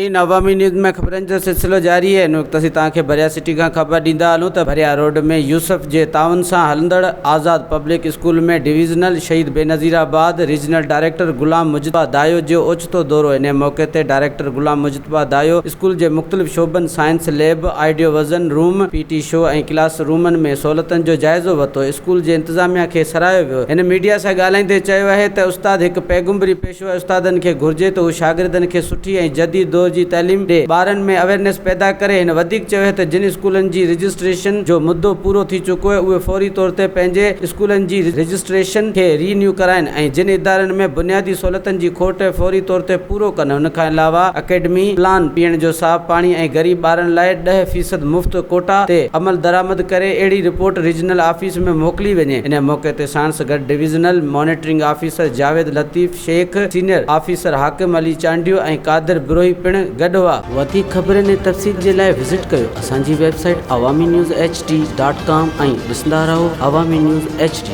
ناظرين عوامي نيوز ۾ خبرن جو سلسلو جاري آهي هن وقت اسين توهان کي ڀريا سٽي کان خبر ڏيندا هلون ته ڀريا روڊ ۾ يوسف جي تعاون سان هلندڙ آزاد پبلڪ اسڪول ۾ ڊويزنل شهيد بينظيرآباد ريجنل ڊائريڪٽر غلام مجتبيٰ دايو جو اوچتو دورو انهي موقعي تي ڊائريڪٽر غلام مجتبيٰ دايو اسڪول جي مختلف شعبن science lab, audio vision room, P T show ۽ class Roman ۾ سهولتن جو جائزو ورتو اسڪول جي انتظاميا کي سراهيو ويو هن ميڊيا سان ڳالهائيندي چيو آهي ته استاد هڪ پيغمبري پيشو آهي استادن کي گهرجي ته هو شاگردن کي سٺي ۽ جديد دور جي تعليم ڏي ٻارن ۾ اويرنيس پيدا ڪري هن وڌيڪ چيو آهي ته جن اسڪولن جي رجسٽريشن جو مدو پورو ٿي چڪو آهي اهي فوري طور تي پنهنجي اسڪولن جي رجسٽريشن کي ري نيو ڪرائين ۽ جن ادارن ۾ بنيادي سهولتن جي کوٽ آهي فوري طور تي پورو ڪن ان کان علاوه اڪيڊمي پلان پيئڻ جو صاف پاڻي ۽ غريب ٻارن لاء 10% مفت ڪوٽا تي عملدرآمد ڪري اهڙي رپورٽ ريجنل آفيس ۾ موڪلي وڃي ان موقعي تي ساڻس گڏ divisional monitoring officer Javed Latif Shaikh, senior officer Hakim Ali Chandio ۽ Qadir Brohi پڻ گڏ هئا. وڌيڪ خبرن ۽ تفصيل جي لاء وزٽ ڪيو اسان جي website Awami news H D dot com ۽ ڏسندا رهو عوامي نيوز ايڇ ڊي.